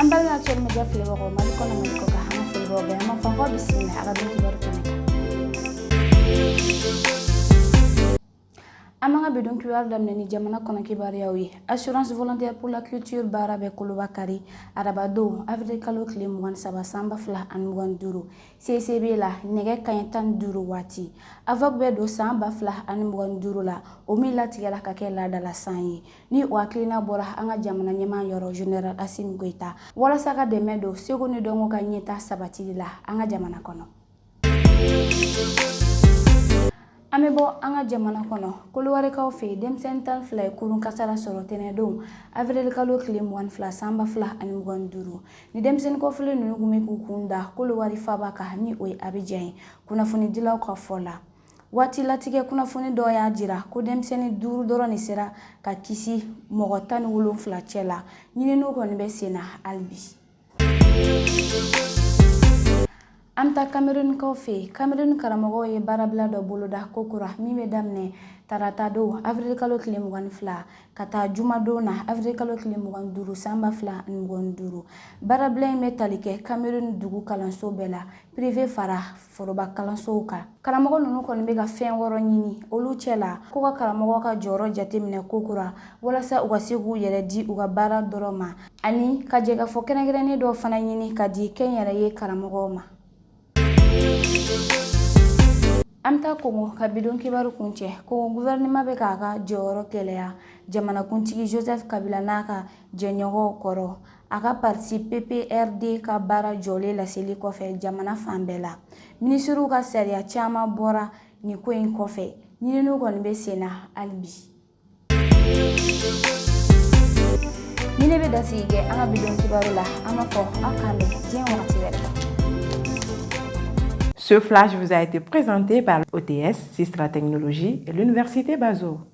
An balima Actuel Media filɛbagaw, Mali kɔnɔ, Mali kɔ kan, an ka foli b'aw bɛɛ. An b'a fɔ k'aw bisimila a ka don kibaru kɛnɛ kan. An b'an ka bi don kibaru daminɛ ni jamana kɔnɔ kibaruyaw ye. Assurance volontaire pour la culture baara bɛ koloba kari arabadon avril kalo tile 23 san 2025 CCB la, nɛgɛ kaɲɛ 15 waati. AVOC bɛ don san 2025 la, o min latigɛla ka kɛ laadala san ye, ni o hakilina bɔra an ka jamana ɲɛmaa yɔrɔ, Général Assimi Goïta, walasa ka dɛmɛ don seko ni dɔnko ka ɲɛta sabatili la an ka jamana kɔnɔ. An bɛ bɔ an ka jamana kɔnɔ, Kolowarikaw fɛ yen, denmisɛnnin 12 ye kurun kasara sɔrɔ tɛnɛndon avril kalo tile 22 san 2025. Ni denmisɛnnin kɔfɔlen ninnu tun bɛ k'u kun da Kolowari faaba kan, ni o ye Abijan ye. Kunnafonidilaw ka fɔ la, waati latigɛ kunnafoni dɔ y'a jira ko denmisɛnnin duuru dɔrɔn de sera ka kisi mɔgɔ 17 cɛ la. Ɲininiw kɔni bɛ sen na hali bi. An bɛ taa Kamerunkaw fɛ yen. Kamerun karamɔgɔw ye baarabila dɔ boloda kokura min bɛ daminɛ tarata don avril kalo tile 22 ka taa jumadon na avril kalo tile 25 san 2025. Baarabila in bɛ tali kɛ Kamerun dugu kalanso bɛɛ la, privé fara foroba kalansow kan. Karamɔgɔ ninnu kɔni bɛ ka fɛn wɔɔrɔ ɲini olu cɛ la, ko ka karamɔgɔ ka jɔyɔrɔ jateminɛ kokura walasa u ka se k'u yɛrɛ di u ka baara dɔrɔn ma, ani ka jɛkafɔ kɛrɛnkɛrɛnnen dɔw fana ɲini ka di kɛnyɛrɛye karamɔgɔw ma. An bɛ taa Kongo ka bi don kibaru kuncɛ. Kongo gouvernement bɛ k'a ka jɔyɔrɔ gɛlɛya jamanakuntigi Joseph Kabila n'a ka jɛɲɔgɔnw kɔrɔ, a ka parti PPRD ka baara jɔlen laseli kɔfɛ jamana fan bɛɛ la. Minisiriw ka sariya caman bɔra nin ko in kɔfɛ. Ɲininiw kɔni bɛ sen na hali bi. Ni ne bɛ dasigi kɛ an ka bi don kibaru la, an b'a fɔ aw k'an bɛn diɲɛ wagati wɛrɛ. Ce flash vous a été présenté par OTS, Sistra Technologies et l'Université Bazo.